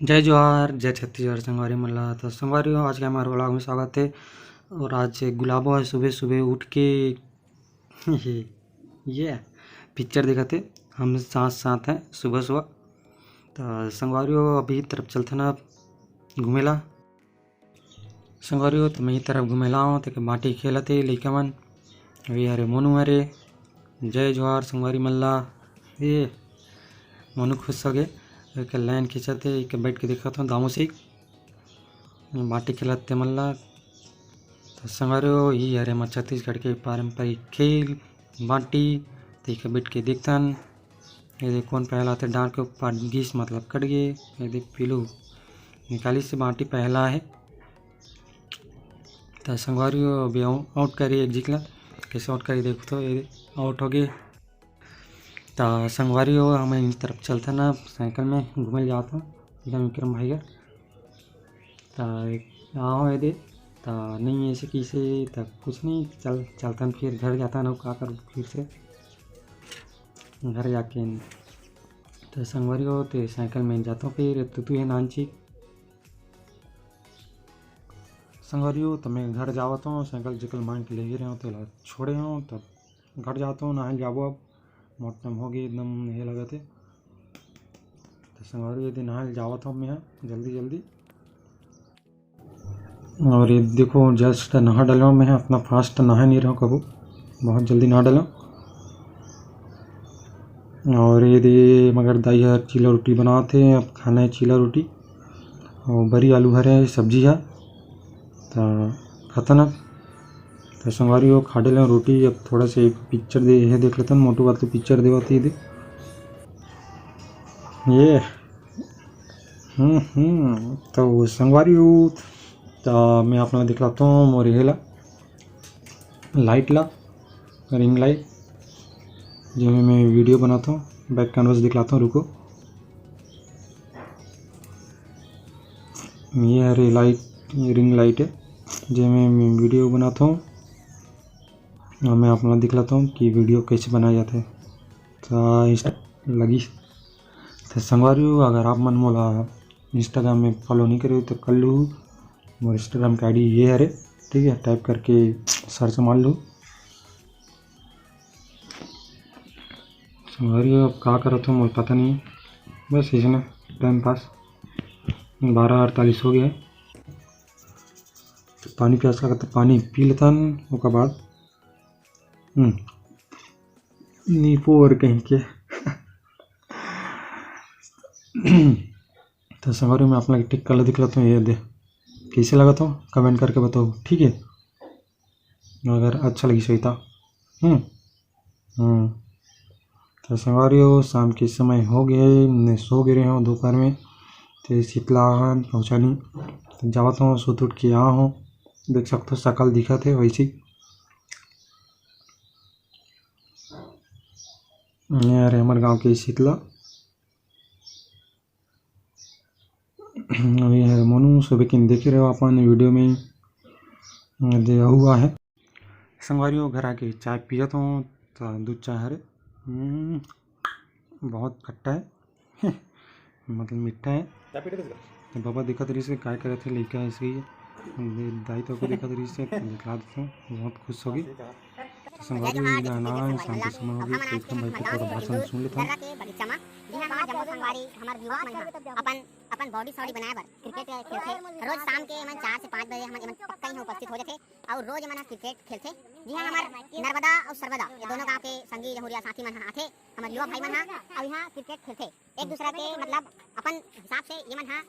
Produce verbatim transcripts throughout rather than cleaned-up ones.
जय जोहार, जय छत्तीसगढ़ संगवारी मन ला। तो संगवारी हो, आज के हमारे vlog में स्वागत है। और आज गुलाबो है सुबह सुबह उठ के ये पिक्चर देखत है, हम साथ साथ हैं सुबह सुबह। तो संगवारी हो, अभी तरफ चलथन अब घूमे ला। संगवारी हो, तो मैं ही तरफ घूमे ला हूँ, तो बाटी खेलत है लइका मन। अभी हरे मोनू हरे, जय जोहार संगवारी मन ला। ये मोनू खुश हो गए, एक लाइन खींचत है, एक बैठ के देखत हूँ दामू से बाटी खेलत ते मन ला। तो संगवारी हो, ये हरे हमर छत्तीसगढ़ के पारंपरिक खेल बाटी, तो एक बैठ के देखथन। ये देख कौन पहला आथे, डांड़ के ऊपर गिस मतलब कट गए। ये देख पीलू निकालिस से बाटी पहला है। तो संगवारी हो, अभी आउ-, आउट करी एक झिक ला, कैसे आउट करी देखो तो ये आउट हो गए। तो संगवारी हो, हम इन तरफ चलथन ना, साइकिल में घूमे जात हूँ, एकदम विक्रम भाई का। तो आओ ये दे, तो नहीं ऐसे कैसे, तो कुछ नहीं, चल चलथन फिर घर जाथन, का कर फिर से घर जाके। तो संगवारी हो, ते साइकिल में जाता हूँ फिर, तो तू है नानची। संगवारी हो, तो मैं घर जावत हूँ, साइकिल जिकल मांग के ले रहे हो, तेला छोड़े हो, तब घर जाता हूँ, नहाए जाबो अब, बहुत टाइम हो गया, एकदम ये लगत है। तो संगवारी हो, यदि नहाए जावत हूँ मैं जल्दी जल्दी। और ये देखो, just नहा डलो मैं, इतना फास्ट नहा नहीं रहा कबो, बहुत जल्दी नहा डलो। और ये दे मगर दाई हर चीला रोटी बनात हे, अब खाना है चीला रोटी और बरी आलू हरे सब्जी है, तो खाथन अब। तो संगवारी हो, खा डले रोटी, अब थोड़ा से पिक्चर दे, ये देख लेथन, मोटू बात पिक्चर देवत हे दे। ये, हम्म, हम्म, तो संगवारी हो, तो मैं आप ला दिखलाता हूँ मोर ये ला, लाइट ला, रिंग लाइट, जेमे मैं वीडियो बनाता हूँ। बैक कैनवस दिखलाता हूँ, रुको। ये हरे लाइट, रिंग लाइट है, जेमे मैं वीडियो बनाता हूँ और मैं आप ला दिखलाता हूँ कि वीडियो कैसे बनाया जाता है। तो इंस्टा लगी। तो संगवारी हो, अगर आप मन मोला Instagram में फॉलो नहीं करे हो तो कर लू। मोर Instagram का आईडी ये हरे, ठीक है, टाइप करके सर्च मार लू। संगवारी हो, अब का करत हो मोर पता नहीं, बस इसने टाइम पास। बारह अड़तालीस हो गया है, तो पानी प्यास लगा तो पानी पी लेथन, ओकर बाद हम्म, नींबू और कहीं के। तो संगवारी हो, मैं आप ला टिक कर दिखलाता हूँ, ये दे कैसे लगत हो, कमेंट करके बताओ, ठीक है, अगर अच्छा लगी सही था। हम्म हम्म तो संगवारी हो, शाम के समय हो गए, मैं सो गए रहे हो दोपहर में, तो शीतला पहुँचा नहीं, तो जावत हूँ, सुत उठ के आ हूँ, देख सकते हो शकल दिखत है वैसी। ये हरे हमर गांव के शीतला। अभी हरे मोनू सुबह किन देखे रहे हो अपन वीडियो में, दे हुआ है। संगवारी हो, घर आके चाय पियत हूँ, तो दूध चाय हरे, हम्म, बहुत खट्टा है। मतलब मीठा है। तो बाबा दिखत रहिस हे, काय करत हे, लइका ऐसे ही है। दाई तो को दिखत रहिस हे, तो दिखला देता हूँ, बहुत खुश होगी। तो संगवारी हो, गाना है, शाम के समय होगी, तो एकदम भाई के थोड़ा भाषण सुन लेता हूँ। दर्रा के बगीचा मा, जिहाँ हमर जम्मो संगवारी, हमर व्यूअर्स मन ह अपन, अपन बॉडी सॉडी बनाए बर क्रिकेट खेलथे। रोज शाम के एमन चार से पाँच बजे हमन, एमन पक्का इहाँ उपस्थित हो जाथे और रोज एमन ह क्रिकेट खेलथे। जिहाँ हमर नर्मदा और सर्वदा, ये दोनों गांव के संगी जहुरिया साथी मन ह आथे, हमर युवा भाई मन ह, और यहाँ क्रिकेट खेलथे। एक दूसरा के मतलब अपन हिसाब से ये मन ह,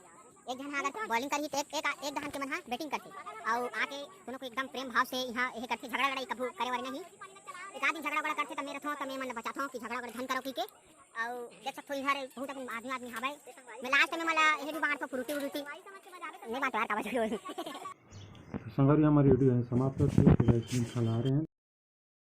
एक झन ह अगर बॉलिंग करही तो एक, एक, एक डहान के मन ह बैटिंग करथे, और आके दोनों को एकदम प्रेम भाव से यहाँ ये करथे। झगड़ा लड़ाई कभू करे वाले नहीं। एक आध दिन झगड़ा वगड़ा करथे, तब मैं रथों, तब मैं मन ल बचाथों कि झगड़ा वगड़ा झन करो कहिके। और देख सकथो इधर बहुत अकन आदमी, आदमी हावय। मैं लास्ट में मला यही भी बांटथों फ्रूटी व्रूटी। नहीं बांटो यार, काबर झगड़ा होही। तो संगवारी, हमारी वीडियो यहीं समाप्त होती है। तो guys, हम कल आ रहे हैं,